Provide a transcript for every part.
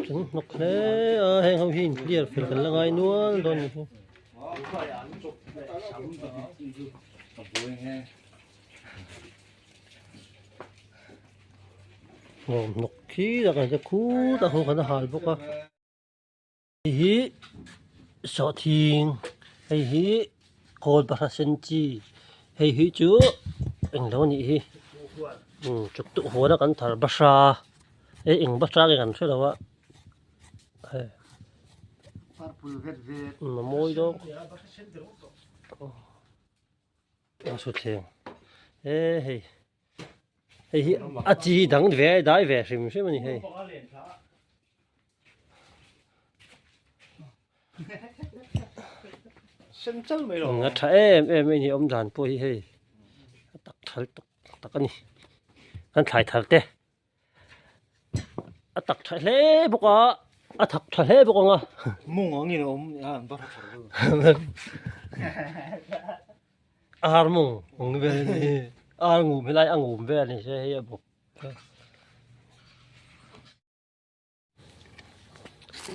Kan hnawk hle a heng ho hi in clear fel kan la ngai nual dawn a ni hi. Hnawm hnawk khi tak an hre khut a ho khan a hal bawk a. Hei hi sawhthing hei hi kawl bahra sen chi hei hi chu englo a nih hi umm chuktuah huan a kan thar bahra hei eng bahra nge kan hre lo a hei umm a mawi dawn a thutthleng he hei hei hi a chi dang ve dai ve hrim hrim a ni hei. A tha em em a ni awm dan pawh hi hei a tak thal tak tak a ni kan thlai thar te a tak tha hle bawk a a thak tha hle bawk ang a mawng ang in a awm ar mawng ang vel a ni ar ngum helai a ngum vel a ni se hei a bawk.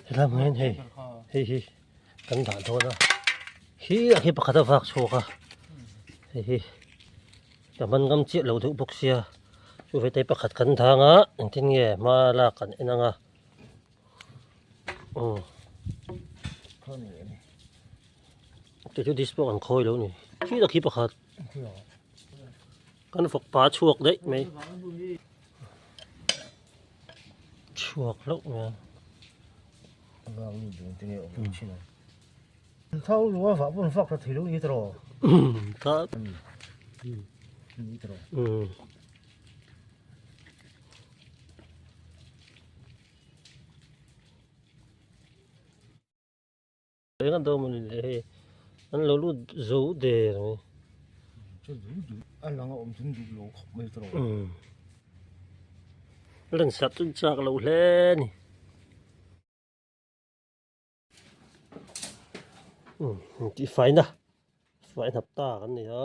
Helai hmun hian hei hei hi kan dah dawn a khi a khi pakhat a vak chhuak a hei hi ka hman ngam chiah lo deuh bawk sia chu vete pakhat kan dang a engtin nge hma lak kan en ang a aw kei chu disc pawh kan khawi lo a ni khi a khi pakhat. Kan fawk pa chhuak daih mai. Chhuak hlauh mai a. Thau lua vah pawn vak ta thei lo ni tawh. Ta. Ni tawh. Eng a dawn mawni le hei an lo lut zo der mai. Chu duh duh a lang a awm thung duh lo khawp mai tawh. Umm lan sat chu chak lo hle a ni. Umm tih faina fai hnap ta kan ni a.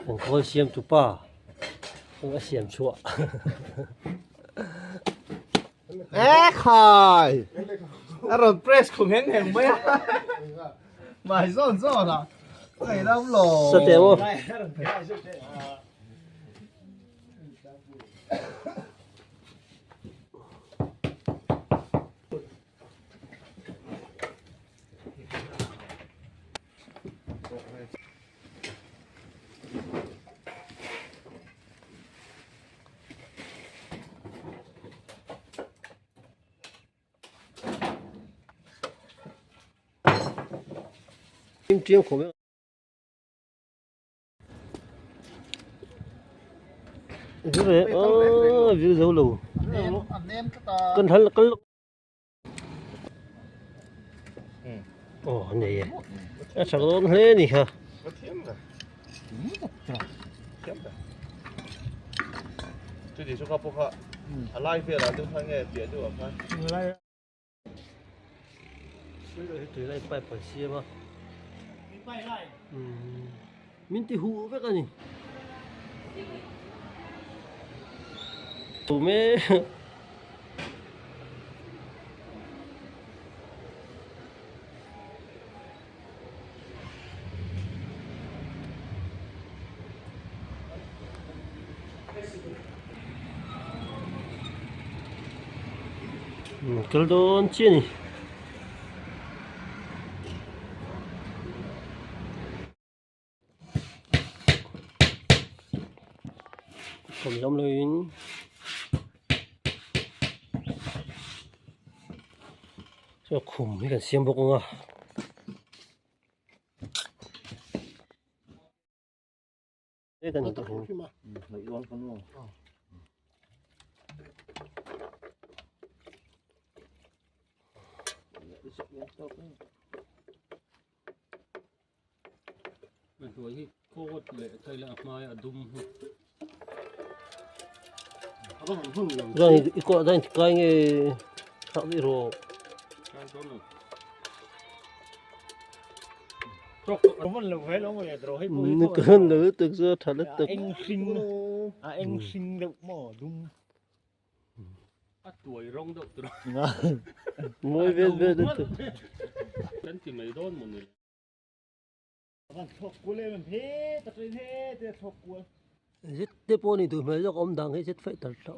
An khawl siam tu pa a siam chhuah. E khai! A rawn press khum heng heng mai a. Mai zawn zawn a. Ka ram lo. Sate maw? Tiam khawm em. Vil ve a vil zo lo. Kan hal kal. Aw a nei e. A tha dawn hle a ni kha. Tui lai pipe an siam a. Min ti huh vek a ni. Kal dawn chiah a ni. Thawmhnaw loin chaw khum hi kan siam bawk ang a. A hnuai hi coat leh thaila a hmai a dum hi. Zan i kawh dan kai nge thak i rawh. Kan lo tak zo tha la tak. Eng hring a eng hring deuh maw dum. A tuai rawng deuh tur. Mawi vel vel lutuk. Kan ti mai dawn maw ni. Zet te pawh ni duh hmel zawk awm dang hi zet fighter tho.